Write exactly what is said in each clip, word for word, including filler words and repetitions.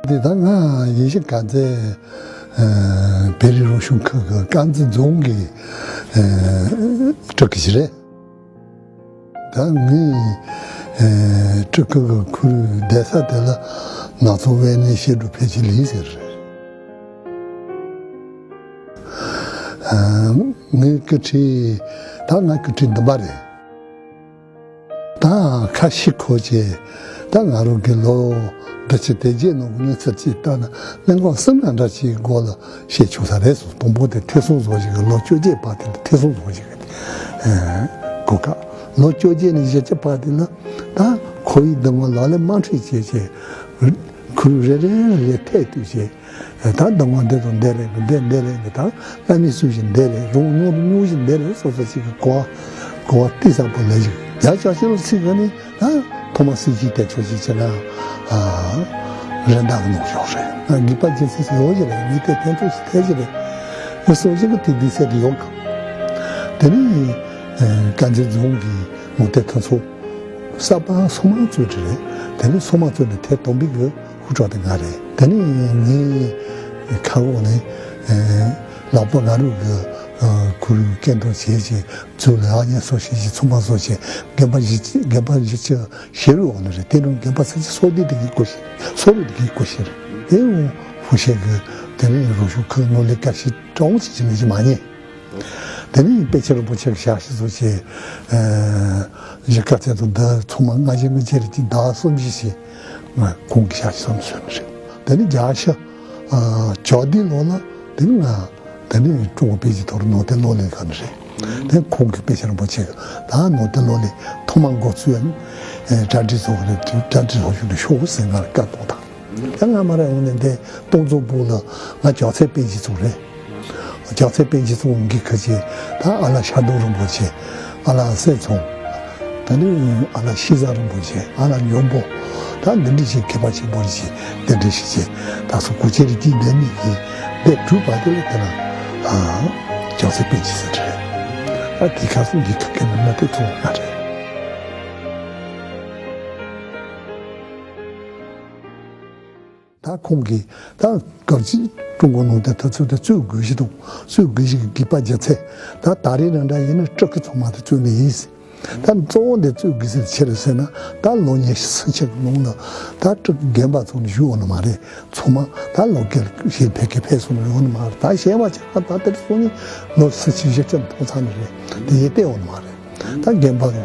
འདི་ད་ང་ཡེ་ཤེས་དཀར་མཛེས་བོད་རིགས་རང་སྐྱོང་ཁུལ་གྱི་དཀར་མཛེས་རྫོང་གི་སྤྲུལ་སྐུ་ཞིག་རེད། ད་ངའི་སྤྲུལ་སྐུ་གི་ཁུར་བསྡད་ས་དེ་ལ་ནག་ཚོ་དབེན་གནས་བཤད་སྒྲུབ་ཕལ་ཆེར་ལས་ཟེར་རེད། ངའི་སྐུ་ཁྲིད་ད་ང་སྐུ་ཁྲིད་འདི་པ་རེད། ད་ཁ་ཤས་ཁོ་ཅེ་ད་ང་རང་གི་ལོ་འདི་ཕྱི་དེ་རྗེས་ནང་གི་གནས་ཚུལ་ཅིག་ལྟ་ན་གནད་འགག་གསུམ་ཡང་འདྲ་ཅིག་སྒོ་ལ་བཤད་ཆོག་ས་རེད་སོང་། དང་པོ་དེ་ཐོས་བསམ་སོགས་ཞིག་གི་ལོ་བཅོ་བརྒྱད་བར་དེ་ལ་ཐོས་བསམ་སོགས་ཞིག་གི་གོ་སྐབས། ལོ་བཅོ་བརྒྱད་ནས་བཞི་བཅུ་བར་དེ་ལ་ད་ཁོ་བོའི་གདམས་ངག་ལག་ལེན་དམར་ཁྲིད་བྱས་བྱས་ཁུར་རེ་རེ་རེ་རེ་ཐད་གཏུགས་བྱས། ད་གདམས་ངག་འདི་དང་འདི་རེད་འདི་འདི་རེད་འདི་ད་བླ་མའི་སྲོལ་བཞིན་འདི་རེད། རང་རྙོག་དྲ་རྙོག་བཞིན་འདི་རེད་སོ་སོ་ཅིག་གི་གོ་བ་གོ་བ་གཏིང་ཟབ་པོ་ལ་ཞིག་རྒྱ་ཆ་ཆེ་རུ་ཚིག་གི་ནི་ད་ཐོག་མ་སྲིད་ཇུས་དེ་ཚོ་ཞིག་བྱས་ན་རེད་འདུག་ནོར་ཡོད་རེད། དགེ་བ་རྒྱལ་སྲས་ཡོད་ཞིག་རེད། མི་དེ་ཕན་ཐོགས་ཤིག་ཐལ་ཞིག་རེད། ཡོད་སོ་ཞིག་གི་དེ་དུས་ཚོད་དུ་ཡོད་གི། དེ་ནི་དཀར་མཛེས་རྫོང་གི་ངོ་དེབ་དེ་ཚོ་གསར་པ་སོ་མ་བཙུགས་རེད། དེ་ནི་སོ་མ་བཙུགས་ནས་དེ་དང་པོའི་གི་ཧུར་ཐག་དེ་ང་རེད། དེ་ནས་ངའི་ཁ་འོག་ནས་ལག་པ་ང་རུ་གི་ཁུར་སྐད་འདོན་བྱེད་ཅིང་ཚུར་ལ་ཨ་ཉེ་སོ་ཞེས་ཀྱི་ཚོང་པ་སོ་ཞེས་རྒན་པ་བཞི་རྒན་པ་བཞི་བཅུ་ཞེ་རུ་འོང་ནི་རེད། དེ་རུ་རྒན་པ་ས་ཆ་སོ་བདུན་དེ་གི་སྐུ་ཞེ་སོ་རུ་དེ་གི་སྐུ་ཞེ་རེད། དེ་རུ་ཧུ་ཤེ་གི་དེ་ནས་རུ་ཤུ་ཁུ་ནོ་ལེ་ཀ་ཤི་གྲོང་ཅི་ཅི་ནི་ཅི་མ་ཉེ། དེ་ནས་དཔེ་ཆ་རིན་པོ་ཆེ་གི་ཞག་ཤི་བཟོ་བྱས། གཞིས་ཀ་རྩེ་དང་འདི་ཚང་མ་སྔ་ཕྱི་སྔ་ཕྱི་རེ་གཅིག་ཟླ་གསུམ་བཞི་ཞིག་ང་ཁོང་གི་ཞག་ཤི་བཟོ་ནས་སོན་ནི་རེད། དེ་ནས་བརྒྱ་ཤི་ཇོ་ལྡི་ལོ་ལ་དེ་ནས་ང་དེ་ནས་ཀྲུང་གོ་པེ་ཅིན་ཐོག་རུ་ནོར་དེ་ལོ་ལེན་ག་ནི་རེད། དེ་ཁོང་གི་དཔེ་ཆ་རིན་པོ་ཆེ་གི་ད་ནོར་དེ་ལོ་ལེན་ཐོག་མ་འགོ་ཚུགས་ཡ་ནི་གྲ་སྒྲིག་བཟོ་གི་རེད། གྲ་སྒྲིག་བཟོ་ཞུ་ནས་ཤོག་ཟེར་ང་ལ་བཀའ་གཏོང་དང་། ད་ང་མ་ར་འོང་ནས་འདི་སྟོང་ཚོ་བུ་ལ་ང་ཇོ་ཚེ་པན་ཆེ་ཚོ་རེད། ཇོ་ཚེ་པན་ཆེ་ཚོ་འོང་གི་ཁ་ཆེ་ད་ཨ་ལ་ཤ་རྡོ་རིན་པོ་ཆེ། ཨ་ལ་སེ་ཚོང་། ད་ནི་ཨ་ལ་ཤི་ཟ་རིན་པོ་ཆེ། ཨ་ལ་ཉོན་པོ། ད་འདི་འདྲ་ཞིག་མཁས་པ་ཆེན་པོ་ཞིག་འདི་འདྲ་ཞིག་ཆེ། ད་སོ་གོ་ཆེ་རི་ཀི་འདི་མི་གི་འདི་གྲུབ་པ་དེ་ལ་དེ་ལ་ཇོ་ཚེ་པན་ཆེ་ཟེར་རེད། ད་དེ་ཁ་སང་འདི་ཁ་སྐད་ནང་ན་དེ་ཚོ་ང་རེད། ད་ཁོང་གིས་ད་སྐབས་ཅིག་ཀྲུང་གོ་ནང་དེ་ད་ཚོད་དེ་རྩོད་དགོས་ཞིག་དང་རྩོད་དགོས་ཞིག་གི་དགོས་པ་རྒྱུ་མཚན་ད་ད་རེས་རང་འདྲ་ཡིན་ན་སྤྲུལ་སྐུ་ཚང་མ་དེ་རྩོད་ནི་ཡིན། ད་གཙོ་བོ་འདི་རྩོད་དགོས་ཟེར་ཆེ་རེད་ཟེར་ན་ད་ལོ་ཉི་ཤུ་སུམ་ཅུ་གི་ནང་ལ་ད་སྤྲུལ་སྐུ་རྒན་པ་ཚོ་ནི་བཞུགས་ཡོད་ནི་མ་རེད། ཚང་མ་ད་ལོ་རྒན་གཞན་ཕལ་སྐད་ཕལ་སོང་ནི་ཡོད་ནི་མ་རེད། ད་གཞན་བ་ཆ་ད་དེར་སོང་ནི་ལོ་སུམ་ཅུ་བཞི་བཅུ་མཐོང་ཚར་ནི་རེད། དེ་ཡེ་བལྟས་ཡོད་ནི་མ་རེད། ད་རྒན་པ་ལ་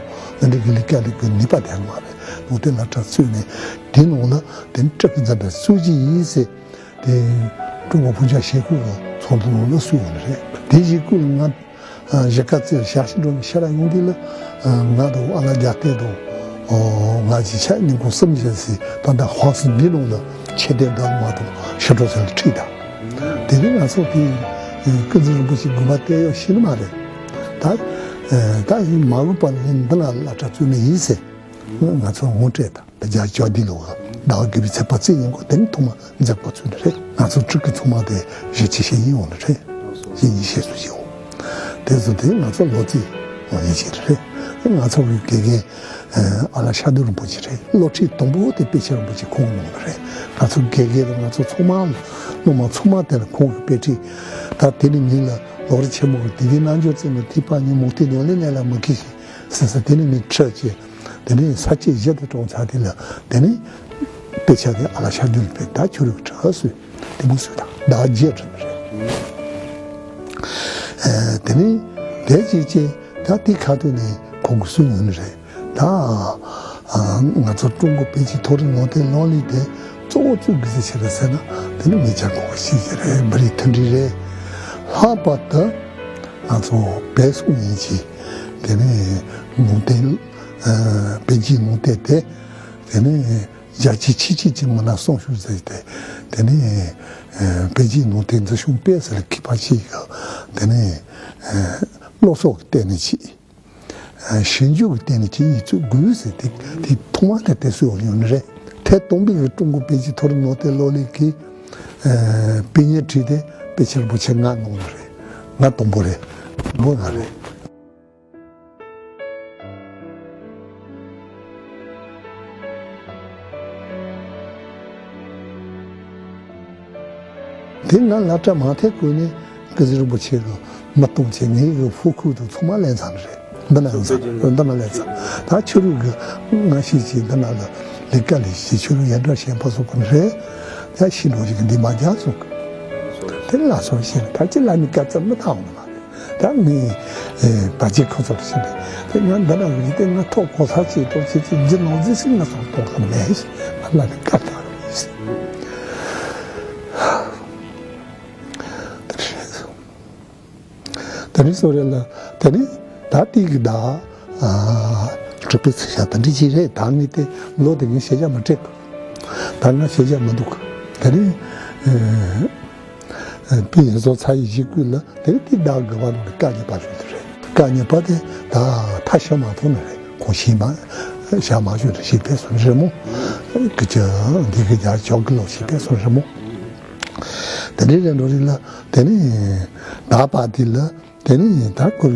འདི་འདྲའི་གི་ལས་ཀ་ལས་དགོས་ནུས་པ་ལྡན་མ་རེད། ལུང་བསྟན་ལ་གྲགས་བཙུགས་ནས་དེ་ནང་ལ་དེ་ནི་སྤྲུལ་སྐུ་འཛིན་པའི་སྲོལ་ཅིག་ཡིན་ཟེར། དེ་ཀྲུང་གོ་ཕུན་ཚོགས་ཞེ་ཁུག་གི་ཚོགས་འདུ་ནང་ལ་གསུངས་ཡོད་ནི་རེད། དེ་ཞིག་ཀུན་ང་གཞིས་ཀ་རྩེར་ཞག་ཤི་འགྲོ་ནས་ཤ་ར་ཡོང་དུས་ལ་ང་དང་ཨ་ལ་རྒྱལ་བསྟན་དང་ང་གཅིག་ཆ་ཉིན་གུང་གསུམ་བཞིན་ཟིན་ད་ལྟ་ཧོག་སི་འདི་ནང་ལ་ཆེ་བསྟན་ཟླ་མ་དང་ཤི་འགྲོ་ཚུལ་ཁྲིད་དང་། དེ་ནི་ང་ཚོ་དེ་ཀུན་གཟིགས་རིན་པོ་ཆེ་དགོངས་པ་གཏད་ཡོད་ཤེས་ནི་མ་རེད། ད་ད་ཡིན་མ་འོས་པ་ལ་ཡིན་འདི་ལ་བླ་གྲྭ་བཙུགས་ནི་ཡིན་ཟེར། ང་ཚོ་ངོ་སྤྲད་དང་ད་རྒྱ་ཇོ་ལྡི་ལོ་ཟླ་བ་དགུ་པའི་ཚེས་པ་བཅུ་ཉིན་གོ་དེ་ནི་ཐོག་མ་མཛད་སྒོ་ཚུགས་ནི་རེད། ང་ཚོ་སྤྲུལ་སྐུ་ཚང་མ་དེ་གཞིས་བྱེས་ཤེས་ཡིན་འོང་ནི་རེད། ཤེས་ཡིན་ཤེས་སུ་ཡིན་འོང་། དེ་ཚོ་དེ་ང་ཚོ་ལོ་རྩིས་འོང་ཡིན་ཅིག་རེད། ང་ཚོ་གི་དགེ་རྒན་ཨ་ལ་ཤ་རྡོ་རིན་པོ་ཆེ་རེད། སློབ་ཁྲིད་དང་པོ་དེ་དཔེ་ཆ་རིན་པོ་ཆེ་ཁོང་གནང་བ་རེད། ང་ཚོ་དགེ་རྒན་དང་ང་ཚོ་ཚང་མ་སློབ་མ་ཚང་མ་དེ་ལ་ཁོང་གི་དཔེ་ཁྲིད། ད་དེ་ནི་མི་ལ་ལོག་རི་ཆེན་མོ་གི་དེ་གའི་རྣལ་འབྱོར་རྩེ་ནི་ཐིགས་པ་ཉིད་མུ་སྟེགས་ནང་ལས་གནས་ལ་མི་ཁེ་ཞིག་ཟེར་ས་དེ་ནི་མི་ཁྲི་ཆེ། དེ་ནི་ས་བཅད་བཞི་དེ་གྲོང་ཚ་དེ་ལ་དེ་ནི་དཔེ་ཆ་དེ་ཨ་ལ་ཤ་རྡོ་རིན་པོ་ད་ཁྱོད་རིག་གྲགས་སུ་དེ་མོ་སུ་དང་ཟླ་བ་བརྒྱད་རིམ་རེད། དེ་ནི་དེ་ཅིག་ཅེ་ད་དེ་ཁ་ཐུག་ནས་ཁོང་གི་སུ་ཡོང་ནི་རེད། ད་ང་ཚོ་ཀྲུང་གོ་པེ་ཅིན་མཐོ་རིམ་ནང་བསྟན་སློབ་གླིང་དེ་གཙོ་བོ་བཙུགས་དགོས་ཟེར་ཆེ་རེད་ཟེར་ན་དེ་ནི་མི་ཆ་གོ་བ་ཤེས་ཀྱི་རེད། མི་རིགས་མཐུན་སྒྲིལ་རེད། ལྷག་པར་དུ་ང་ཚོ་བོད་སོག་གཉིས་ཀྱི་དེ་ནི་ནང་བསྟན་པེ་ཅིན་ནང་བསྟན་དེ་དེ་ནི་རྒྱལ་སྤྱིའི་ཆེས་ཆེ་གི་མི་སྣ་གསུང་ཞུ་མཛད་དེ་དེ་ནི་པེ་ཅིན་ནང་བསྟན་འཛིན་སྐྱོང་སྤེལ་ཟེར་མཁས་པ་ཞིག་གི་དེ་ནི་སློབ་གསོ་གི་སྟེང་ནས་ཅིག་ཞིབ་འཇུག་གི་སྟེང་ནས་ཅིག་ཡིག་ཚུགས་དགོས་ཟེར་དེ་དེ་ཐོག་མ་དེ་དེ་སུ་ཡོང་ནི་རེད། ཐད་གཏོང་པའི་གི་ཀྲུང་གོ་པེ་ཅིན་མཐོ་རིམ་ནང་བསྟན་སློབ་གླིང་གི་དཔེ་རྙིང་ཁྲིད་དེ་དཔེ་ཆ་རིན་པོ་ཆེ་ལྔ་གནང་ནི་རེད། ལྔ་དང་པོ་རེད། དང་པོ་ང་རེད། དེ་ང་སློབ་གྲྭ་མ་ཐེག་གོང་ནས་ཀི་ཟི་རིན་པོ་ཆེ་གི་མི་གཏོང་བྱེད་ངེས་གི་ཕུ་ཁུག་དང་ཚང་མ་ལེན་ཚར་རེད། འདི་ན་ཡོང་ཚར་འདི་ན་ལེན་ཚར། ད་ཕྱི་རུ་གི་ང་ཤེས་ཀྱི་འདི་ན་ལ་ལས་ཀ་ལས་ཤེས་ཕྱི་རུ་ཡན་གྲངས་ཞན་པ་སོགས་ཀུན་རེད། ད་ཤི་ནོ་ཞིག་འདི་མ་རྒྱག་སོང་། དེ་ལ་སོང་ཤེས་ད་ཅི་ལ་ནི་དཀའ་ཚེགས་མི་ཐང་ནི་མ་རེད། ད་ངས་ཨེ་བར་ཆད་ཁོ་ཚོར་བྱེད་པས་དེ་ང་འདི་ན་རིགས་དེ་ང་ཐོག་གོ་ས་ཆེ་ཏོག་ཆེ་ཆེ་རྒྱུ་ནོར་རྫི་སིང་ང་སོང་གཏོང་ཐུབ་མེད་ཞེས་ང་ལ་ནི་བཀའ་བཏང་རེད། དེ་རེད་སོང་། དེ་ནས་སོ་རེ་ལ་དེ་ནས་ད་ཏིག་གི་ད་གྲུབ་པའི་ཚེ་ཤ་དེ་འདྲ་ཅིག་རེད། ད་ངས་དེ་ལོ་དེ་ངས་ཤེས་བྱ་མི་སྤྲད་གི། ད་ང་ཤེས་བྱ་མི་འདུག་གི། དེ་ནས་ཨ་ཨ་པི་ཡིན་སོ་ཚ་ཡི་ཞིག་ཀུན་ལ་དེ་ནས་ཏིག་ད་དགུ་བ་ནང་ནས་བཀའ་ཉེས་པ་ཞུ་དེ་རེད། བཀའ་ཉེས་པ་དེ་ད་ཐ་ཤལ་མ་ཐོན་ནི་རེད། ཁོང་ཤི་མ་བྱ་མ་ཞུ་རེ་ཞིག་ཕེབས་སོང་རེད་མོ། གི་ཅི་འདི་གི་རྒྱ་ཆོག་གི་ལོ་ཞིག་ཕེབས་སོང་རེད་མོ། དེ་འདྲའི་རེ་འགྲོ་རིགས་ལ་དེ་ནས་ད་པ་དེ་ལ་དེ་ནས་ད་ཁུར་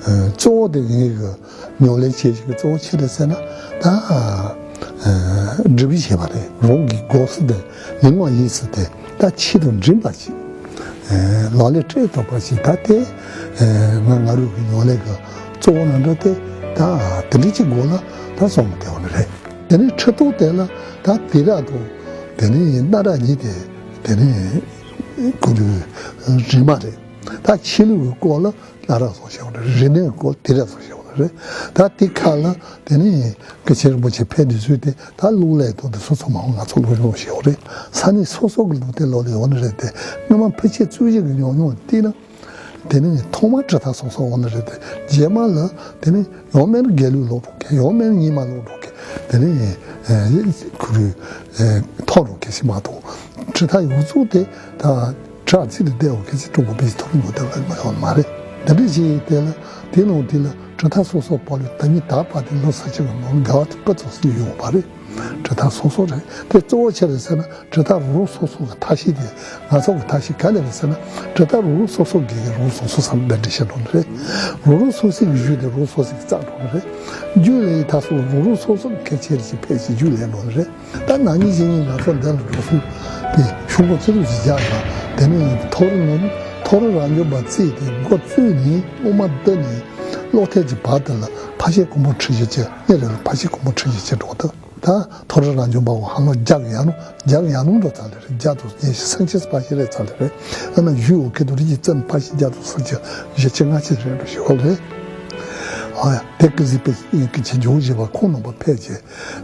གཙོ་བོ་དེ་ངེད་ཀྱི་ཉོ་ལས་བྱེད་ཀྱི་གཙོ་བོ་ཆེ་རེད་ཟེར་ན་ད་སྒྲུབ་བྱེད་པ་རེད། རང་གི་སྒོ་སུ་དེ་ལིང་བ་ཡིན་སུ་དེ་ད་ཆེད་དུ་འགྲིམ་པ་ཞིག་ལག་ལེན་སྤྲད་ཐུབ་པ་ཞིག་ད་དེ་ང་ང་རུ་གི་ཉོ་ལས་ཀྱི་གཙོ་བོ་ནང་འགྲོ་དེ་ད་དེ་འདྲའི་ཅིག་སྒོ་ལ་ད་སོང་དེ་བ་ནི་རེད། དེ་ནས་ཁྲི་ཐོག་དེ་ལ་ད་དེ་ར་དང་དེ་ནས་སྣ་ར་གཉིས་དེ་དེ་ནས་ཀུན་ཏུ་རིལ་མ་རེད། ད་ཆོས་ལུགས་ཀྱི་སྐོར་ལ་སྣ་ར་སོགས་བཤད་པ་རེད། རིག་གནས་ཀྱི་སྐོར་དེ་ར་སོགས་བཤད་པ་རེད། ད་དེ་ཁ་ལ་དེ་ནས་སྐུ་ཆེན་རིན་པོ་ཆེ་ཕེབས་ནས་བཟོས་ཏེ་ད་གླུ་ལེན་དང་དེ་སོ་སོ་མ་འོང་ང་ཚོ་གླུ་ལེན་བཤད་པ་རེད། ས་གནས་སོ་སོ་གི་གླུ་དེ་ལོ་ལེ་ཡོང་ནི་རེད་དེ་སྔོན་མ་ཕལ་ཆེར་རྩོད་གཞི་གི་ཉུང་ཉུང་བལྟས་ན། དེ་ནས་ཐོག་མར་གྲུབ་མཐའ་སོ་སོ་འོང་ནི་རེད་དེ། རྗེས་མ་ལ་དེ་ནས་ཡང་མིན་ན་དགེ་ལུགས་ལོག་འགྲོ་གི། ཡང་མིན་ན་རྙིང་མ་ལོག་འགྲོ་གི། དེ་ནས་ཁུ་རུ་ཐོག་འགྲོ་གི་ཞིག་མ་གཏོགས་གྲུབ་མཐའ་ཡོངས་རྫོགས་དེ་ད་དྲག་ཚིག་ཏུ་བསྡད་འོ་གི་ཅི་ཀྲུང་གོ་པའི་ཐོག་མི་འདུག་དེ་ལ་མ་ཡོང་མ་རེད། དེ་འདྲ་ཞིག་དེ་ལ་དེ་ནང་དེ་ལ་གྲུབ་མཐའ་སོ་སོ་པོ་ལ་ད་ཉིད་ད་བར་དེ་ལོ་ས་ཆ་གི་ནང་འགལ་བ་དེ་སྤུ་ཙམ་ཞིག་ཡོང་བ་རེད། གྲུབ་མཐའ་སོ་སོ་རེད། དེ་གཙོ་བོ་ཆེ་རེད་ཟེར་ན་གྲུབ་མཐའ་རང་རང་སོ་སོ་གི་ཐབས་ཤེས་དེ་ང་ཚོ་གི་ཐབས་ཤེས་ག་ལེ་རེད་ཟེར་ན་གྲུབ་མཐའ་རང་རང་སོ་སོ་གི་རང་རང་སོ་སོ་བསམ་པའི་འདྲ་བཤད་འགྲོ་ནི་རེད། རང་རང་སོ་སོ་གི་རྒྱུ་དེ་རང་སོ་སོ་གི་རྩ་འགྲོ་ནི་རེད། རྒྱུ་ལས་ཐ་སོ་རང་རང་སོ་སོ་གི་གལ་ཆེ་རེ་ཞིག་ཕལ་ཆེར་རྒྱུ་ལས་འགྲོ་ནི་རེད། ད་ན་ནིང་གཞེས་ནིང་ང་ཚོ་འདི་ལ་འགྲོ་སོང་དེ་ཤོག་གུ་ཚིག་ལུགས་ཀྱི་རྒྱག་ལ་དེ་ནི་ཐོ་རི་ནོར་ཐོ་རི་རང་བྱུང་བ་བརྩིས་ཏེ་འགོ་བཙུགས་ནས་སློབ་མ་བསྡུ་ནས་སློབ་ཐད་ཀྱི་བར་དུ་ལ་ཕ་ཤེས་ཀོང་པོ་ཁྲི་བཞི་བཅུ་གཉིས་རེ་ལ་ཕ་ཤེས་ཀོང་པོ་ཁྲི་བཞི་བཅུ་འགྲོ་འདུག་ད་ཐོ་རི་རང་བྱུང་བའོ་ཧ་ལོ་རྒྱག་ཡང་ནོ་རྒྱག་ཡང་ནོ་འགྲོ་ཚར་ལེ་རེད། རྒྱག་ཏུ་ཉེ་ཤི་སེང་ཆེ་སི་ཕ་ཤི་རེད་ཚར་ལེ་རེད། ཨ་ན་ཞུ་འོ་ཁེ་ཏུ་རི་ཡི་ཙམ་ཕ་ཤི་རྒྱག་ཏུ་སེང་ཆེ་བཞི་ཆེ་ལྔ་ཆེ་རེད་འགྲོ་ཞི་འོ་རེད། ཨ་ཡ་དེ་ཀི་ཟི་པེ་ཀི་ཆེ་འཇོག་བཞི་པ་ཁོང་ནང་པ་ཕལ་ཆེ་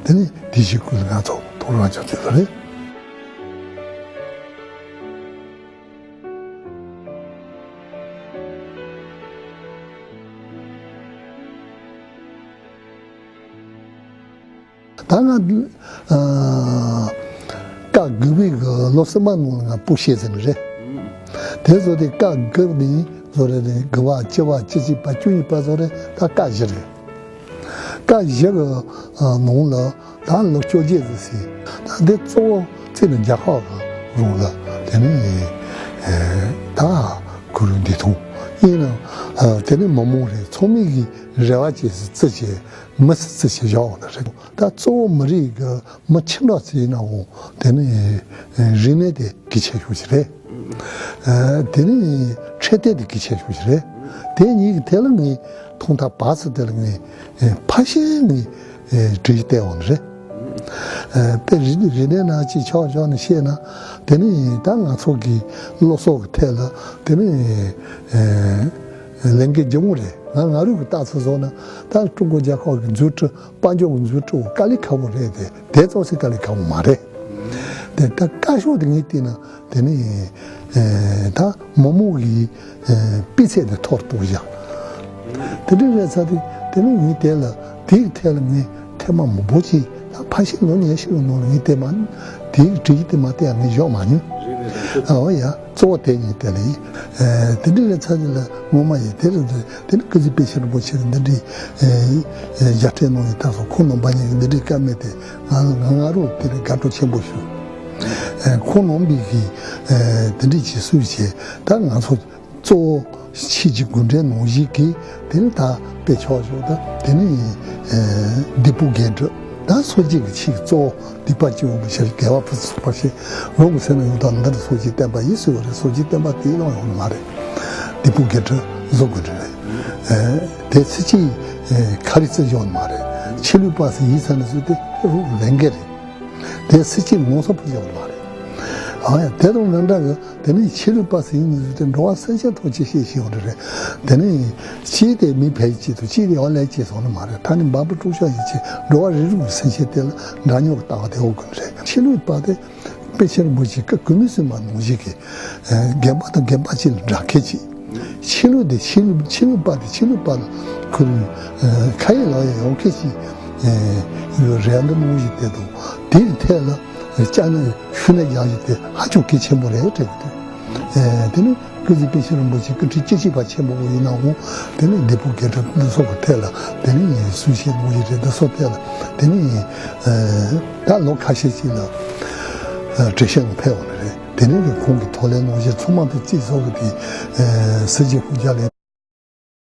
དེ་ནི་དེ་ཞིག་ཀུན་ང་ཚོ་ཐོ་རི་རང་བྱུང་ཚུལ་རེད། ད་ང་ཨ་བཀའ་བརྒྱུད་པའི་གི་ལོ་གསུམ་པ་ནང་ལ་ང་སྤུ་ཤེས་ཟིན་རེད། དེ་ཚོ་དེ་བཀའ་བརྒྱུད་ནས་བཟོ་རེད་དེ་དགུ་པ་བཅུ་པ་བཅུ་གཅིག་པ་བཅུ་གཉིས་པ་བཟོ་རེད། ད་བཀའ་བཞི་རེད། བཀའ་བཞི་གི་ཨ་ནང་ལ་ད་ལོ་བཅོ་བརྒྱད་ཙམ་ཟིན། ད་འདི་གཙོ་བོ་བརྩིས་ནས་རྒྱལ་ཁབ་ཀྱི་རང་ལ་དེ་ནི་ཨེ་ད་གུ་རུ་འདི་ཐུག་ཡིན་ན་ཨ་དེ་ནི་མི་མང་རེད། ཚང་མས་ཀྱི་རེ་བ་བྱེད་སྲིད་བརྩི་བྱེད་མི་སྲིད་བརྩི་བྱེད་བཞག་འོང་ན་རེད། ད་གཙོ་བོ་མི་རིགས་ཀྱི་མི་ཁྱིམ་ར་ཚོ་ཡིན་ནའང་དེ་ནི་རིག་གནས་དེ་གལ་ཆེ་ཤོས་ཤིག་རེད། དེ་ནི་འཕྲོད་བསྟེན་དེ་གལ་ཆེ་ཤོས་ཤིག་རེད། དེ་གཉིས་ཀྱི་ཐད་ལ་ངས་ཐོག་མཐའ་བར་གསུམ་དེ་ལ་ངས་ཕ་ཤེས་ངས་གྲོས་གཞི་བཏོན་འོང་རེད། དཔེ་རིག་རིག་གནས་ནང་ཅིག་ཆོག་ཆོག་ནས་བཤད་ན་དེ་ནི་ད་ང་ཚོ་གི་སློབ་གསོ་གི་ཐད་ལ་དེ་ནི་ལས་འགན་ལྗིད་མོ་རེད། ང་ང་རང་གི་ལྟ་ཚུལ་བཟོ་ན་ད་ཀྲུང་གོ་རྒྱལ་ཁབ་ཀྱི་མཛུབ་ཁྲིད། དཔལ་འབྱོར་གྱི་མཛུབ་ཁྲིད་དཀའ་ལས་ཁག་པོ་རེད་དེ། དེ་ཙོག་སི་དཀའ་ལས་ཁག་པོ་མ་རེད། དེ་ད་བཀའ་ཤོག་དེ་ངས་བལྟས་ན་དེ་ནི་ད་མི་མང་གི་སྤུས་ཚད་དེ་མཐོར་གཏོང་བཞག་དེ་འདྲ་རེད་ཚར་དེ་དེ་ནི་ངས་དེ་ལ་དེའི་ཐད་ལ་ངས་ཐེངས་མ་མང་པོ་ཅིག་ད་ཕ་ཤི་ལོ་ཉི་ཤུ་གི་ནང་ལ་ངས་དེ་མ་དེའི་གྲས་དེ་མ་བལྟས་ངས་བཞག་མ་མྱོང་། ཨོ་ཡ། གཙོ་བོ་དེ་ཡིན་དེ་ལ་ཡིན། དེ་འདྲ་རེད་ཚར་དེ་ལ་ངོ་མ་ཡིན་དེ་རེད་འདུག་དེ་ནི་ཀི་ཟི་དཔེ་ཆ་རིན་པོ་ཆེ་གི་འདི་འདྲའི་རྒྱ་ཕྲན་ནང་ཡིན་ད་སོ་ཁོང་རྣམ་པ་གཉིས་ཀྱི་འདི་འདྲའི་བཀའ་མོལ་དེ་ང་ང་ང་རང་དེ་ནི་དགའ་སྤྲོ་ཆེན་པོ་ཞུ། ཁོང་རྣམ་པའི་གི་དེ་འདྲའི་བྱེད་སྲོལ་བྱས་ད་ང་ཚོ་གཙོ་བོ་ཕྱི་གི་དགོན་སྡེ་ནང་བཞིན་གི་དེ་ནི་ད་དཔེ་ཆ་ཞུ་ད་དེ་ནི་འདི་པོ་རྒན་གྲས། ཡང་སོ་སྐྱེ་གི་ཆོས་ཀྱི་གཙོ་བོ་སྡིག་པ་སྤྱི་བོ་མི་ཤར་རྒྱལ་བ་ཕུན་སུམ་ཚོགས་པ་ཞེས་ལོ་དགུ་ཚེ་ན་ཡོངས་དག་འདིར་སོ་སྐྱེའི་བསྟན་པ་ཡིན་ཟེར་བ་རེད། སོ་སྐྱེའི་བསྟན་པ་དེའི་ལོང་ཡོང་ནི་མ་རེད། སྡིག་པོ་དགེ་སྦྱོར་བཟོ་དགོས་ནི་རེད། དེ་ཚེ་གཅིག་ཁ་རི་རྩེ་འཇོག་ནི་མ་རེད། ཕྱི་ལུས་པ་ཟེར་ཡིད་ཚིམ་ནས་བཟོས་ཏེ་རུ་ལེན་གྱི་རེད། དེ་ཚེ་གཅིག་ངོ་ཚ་པོ་འཇོག་ནི་མ་རེད། ཨ་ཡ་དེ་དང་ནང་འདྲ་གི། དེ་ནས་ཕྱི་ལུས་པ་ཟེར་ཡིན་ནི་ཟེར་ཏེ་འགྲོ་བ་སེམས་ཅན་ཐོག་ཅིག་བཤད་ཤེས་ཡོང་རེ་རེད། དེ་ནས་གཅིག་དེ་མི་ཕལ་ཆེར་དང་གཅིག་དེ་ཡང་ལས་ཅེས་སོང་ནི་མ་རེད། ད་ནི་འབའ་པ་དཀྲུག་ཤ་ཡིན་ཅེས་འགྲོ་བ་རིགས་དྲུག་གི་སེམས་ཅན་དེ་ལ་འདྲ་མཉམ་གྱི་ལྟ་བ་དེ་འོག་གི་རེད། ཕྱི་ལུས་པ་དེ་དཔེ་ཆེན་པོ་ཅིག་སྐུ་གོས་མི་སྲིད་མ་ནང་བཞིན་གྱི་རྒན་པ་དང་རྒན་པ་གཅིག་ལ་འདྲ་མཁན་ཅིག་ཕྱི་ལུས་དེ་ཕྱི་ལུས་ཕྱི་ལུས་པ་དེ་ཕྱི་ལུས་པ་ལ་ཁུར་ཁ་ཡི་ལག་ཡི་ཡོང་མཁན་ཅིག་རེད་འདུག་ནང་བཞིན་དེ་དང་དེའི་ཐད་ལ། ལྕགས་ནས་ཤུ་ནས་རྒྱག་བཞིན་དེ་ཧ་ཅང་གལ་ཆེན་པོ་རེད་དྲན་གྱི་འདུག་དེ་ནི་སྐུ་ཚེ་པཎ་ཆེན་རིན་པོ་ཆེ་སྐུ་ཕྲེང་བཅུ་གཅིག་པ་ཆེན་པོ་ཡིན་ནའང་དེ་ནི་སྡིག་པོ་དགེ་སྦྱོར་འདི་སོགས་ཀྱི་ཐད་ལ་དེ་ནི་གསུང་བཤད་གནང་བཞིན་རེད། འདི་སོགས་ཐད་ལ་དེ་ནི་ད་ལོ་ཁ་ཤས་ཅིག་ལ་བགྲེས་ཤིང་ལ་ཕེབས་པ་རེད། དེ་ནི་ཁོང་གི་ཐོག་ལས་གནང་བཞིན་ཚང་མ་དེ་གཅིག་སོགས་ཀྱི་དེ་སྲིད་ཇུས་ཁུངས་རྒྱ་ལས་